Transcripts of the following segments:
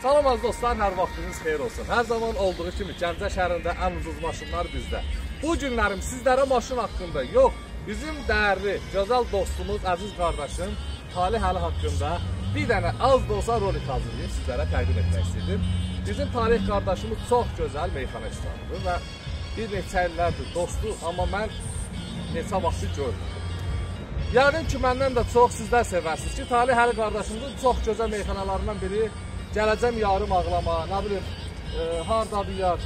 Salam az dostlar, hər vaxtınız xeyir olsun. Hər zaman olduğu kimi Gəncə şəhərində ən ucuz maşınlar bizdə. Bu günlərim sizlərə maşın haqqında yox, bizim dəyərli, gözəl dostumuz, əziz qardaşım Taleh Əli haqqında bir dənə az da olsa rolik hazırlayıb sizlərə təqdim etmək istəyirdim. Bizim Taleh qardaşımız çox gözəl meyxana işlədir və bir neçə illərdir dostu, amma mən neçə vaxtı görmürəm. Yəqin ki, məndən də çox sizlər sevərsiniz ki, Taleh Əli qardaşımızın çox gözəl meyxanalarından biri gələcəm yarım ağlama, nə bilim, hardadır yar,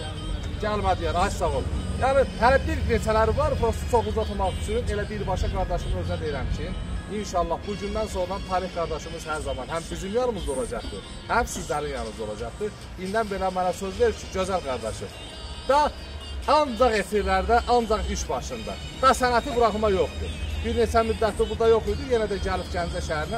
gəlmədi yar, ay sağ ol. Yəni, hələ bir neçələri var, prosto çox uzatmaq üçün elə birbaşa qardaşımın özünə deyirəm ki, İnşallah bu gündən sonra Taleh qardaşımız hər zaman həm bizim yanımızda olacaqdır, həm sizlərin yanınızda olacaqdır. İndən belə mənə söz verir ki, gözəl qardaşım, da ancaq efirlərdə, ancaq iş başında, da sənəti buraxma yoxdur. Bir neçə müddətdir burada yox idi, yenə də gəlib Gəncə şəhərinə,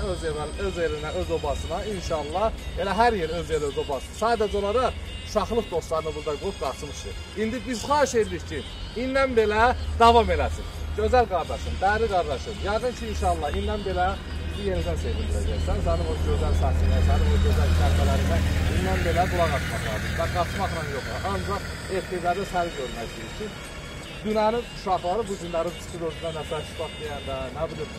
öz elinə, öz obasına, inşallah, elə hər yer öz eli, öz obası. Sadəcə olaraq uşaqlıq dostlarını burada qoyub qaçmışdı. İndi biz xahiş edirik ki, indən belə davam eləsin. Gözəl qardaşım, dəyərli qardaşım, yəqin ki, inşallah indən belə bizi yenidən sevindirəcəksən. Sənin o gözəl səsinə, sənin o gözəl kəlmələrinə indən belə qulaq asmaq lazım. Və qaçmaqla yox, ancaq efirlərdə səni görmək istəyirik ki, dünənin uşaqları bu günləri çıxır özünə nəsə şifat deyəndə, nə bilim,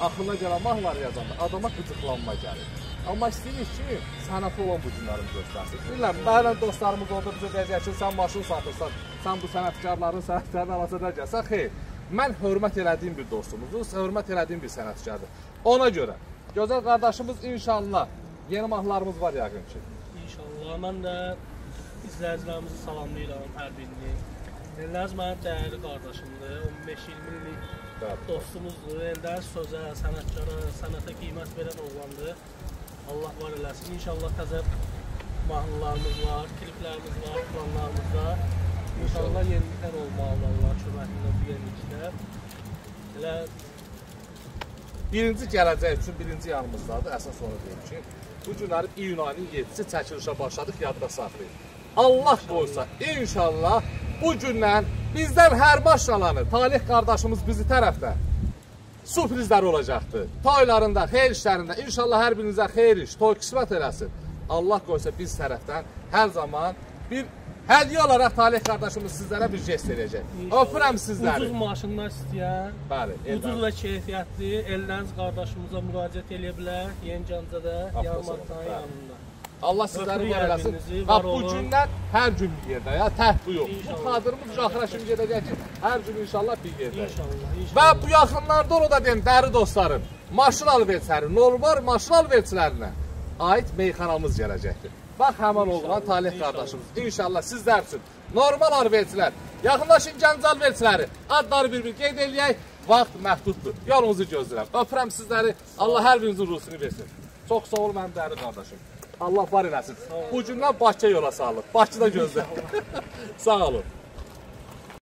axılına gələn mahnıları yazanda adama qıcıqlanma gəlir. Amma istəyirik ki, sənəti olan bu günləri göstərsin. Bilirəm, bəzən dostlarımız orada bizə deyəcək ki, sən maşın satırsan, sən bu sənətkarların sənətlərini alacaq gəlsən. Xeyr, mən hörmət elədiyim bir dostumuzdur, hörmət elədiyim bir sənətkardır. Ona görə, gözəl qardaşımız inşallah, yeni mahnılarımız var yəqin ki. İnşallah, mən də izləyicilərimizi salamlayıram hər birini. Eldəniz mənim dəyərli qardaşımdır, 15-20 illik dostumuzdur. Eldəniz sözə, sənətkara, sənətə qiymət verən oğlandır. Allah var eləsin. İnşallah təzə mahnılarımız var, kliplərimiz var, planlarımız var. İnşallah yeniliklər olmalıdır Allah köməkliyi bu yeniliklər. Elə birinci gələcək üçün birinci yanımızdadır. Əsas onu deyim ki, bu günləri iyun ayının 7-si çəkilişə başladıq, yadda saxlayın. Allah qoysa, inşallah bu gündən bizdən hər maşın alanı, Taleh qardaşımız bizi tərəfdə sürprizləri olacaqdır. Toylarında, xeyir işlərində, inşallah hər birinizə xeyir iş, toy qismət eləsin. Allah qoysa biz tərəfdən hər zaman bir hədiyyə olaraq Taleh qardaşımız sizlərə bir jest eləyəcək. Öpürəm sizləri. Ucuz maşınlar istəyən, bəli, ucuz və keyfiyyətli Eldəniz qardaşımıza müraciət eləyə bilər. Yeni Gəncədə, Yarmarkanın yanında. Allah sizləri var eləsin. Və bu gündən hər gün bir yerdə, ya, təhvi yox. Bu xadırımız axıra kimi gedəcək ki, hər gün inşallah bir yerdə. Və bu yaxınlarda onu da deyim, dəyərli dostlarım, maşın alverçiləri, normal maşın alverçilərinə aid meyxanamız gələcəkdir. Bax, həmin oğlan Taleh qardaşımız. İnşallah sizlər üçün normal alverçilər, yaxınlaşın Gəncə alverçiləri, adları bir-bir qeyd eləyək, vaxt məhduddur. Yolunuzu gözləyirəm. Öpürəm sizləri, Allah hər birinizin ruhsunu versin. Çox sağ ol mənim dəyərli qardaşım. Allah var eləsin. Bu gündən Bakıya yola salır. Bakıda gözlə. Sağ olun.